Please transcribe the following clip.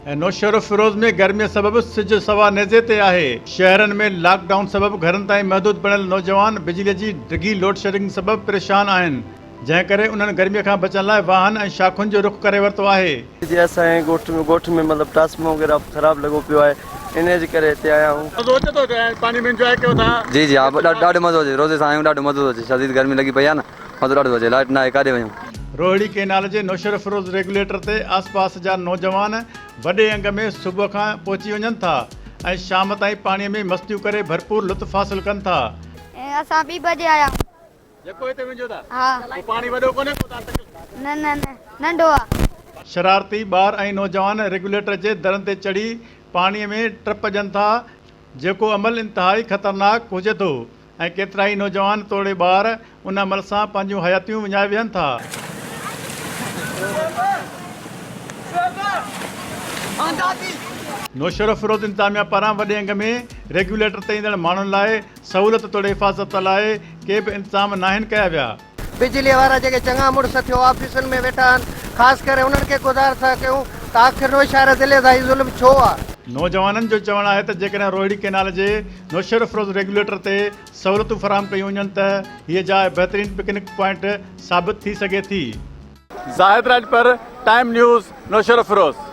۽ نوشهروفيروز ۾ گرمي سبب سج سوا نيزي تي آهي، شهرن ۾ لاڪ ڊائون سبب گهرن تائين محدود بڻيل نوجوان بجلي جي ڊگهي لوڊشيڊنگ سبب پريشان آهن، جنهن ڪري انهن گرمي کان بچڻ لاء واهن ۽ شاخن جو رخ ڪري ورتو آهي. جي اسان جي ڳوٺ ۾ ڳوٺ ۾ مطلب ٽرانسفارمر وغيره خراب لڳو پيو آهي انهي جي ڪري هتي آيا آهيون. مزو اچي ٿو پاڻي ۾ انجواء ڪيو ٿا. جي جي ها ڏاڍو مزو اچي روزي سان آيون ڏاڍو مزو ٿو اچي شديد گرمي لڳي پئي آهي نه. مزو ڏاڍو ٿو اچي لائٽ ناهي ڪاڏي وڃون. روهڙي ڪئنال جي نوشهروفيروز ريگيوليٽر تي آس پاس جا نوجوان وڏي انگ ۾ صبح کان پهچي وڃن ٿا ۽ شام تائين پاڻي ۾ مستيون ڪري ڀرپور لطف حاصل ڪن ٿا. اسان ٻي بجي آيا آهيون. يڪو هتي وڃو ٿا. ها. پوء پاڻي وڏو ڪونهي پوء تان تڪليف. نه نه نه ننڍو آ. شرارتي ٻار ۽ نوجوان ريگيوليٽر جي درن تي چڙهي پاڻي ۾ ٽپ ڏين ٿا جيڪو عمل انتهائي خطرناڪ هجي ٿو. ۽ ڪيترائي نوجوان توڙي ٻار ان عمل سان پنهنجون حياتيون وڃائي ويهن ٿا. نوشهروفيروز انتظاميا پاران وڏي انگ ۾ ريگيوليٽر تي ايندڙ ماڻهن لاء سهولت توڙي حفاظت لاء ڪي به انتظام ناهن ڪيا ويا. بجليء وارا جيڪي چڱا مڙس ٿيو آفيسن ۾ ويٺا آهن، خاص ڪري انهن کي گذارش ٿا ڪيون ته آخر نوشهره ضلعي سان هي ظلم ڇو آ؟ نوجوانن جو چوڻ آهي ته جيڪڏهن روهڙي ڪئنال جي نوشهروفيروز ريگيوليٽر تي سهولتون فراهم ڪيون وڃن ته هيء جاء بهترين پڪنڪ پوائنٽ ثابت ٿي سگهي ٿي. Zahid Rajpar, time news, Naushahro Feroze.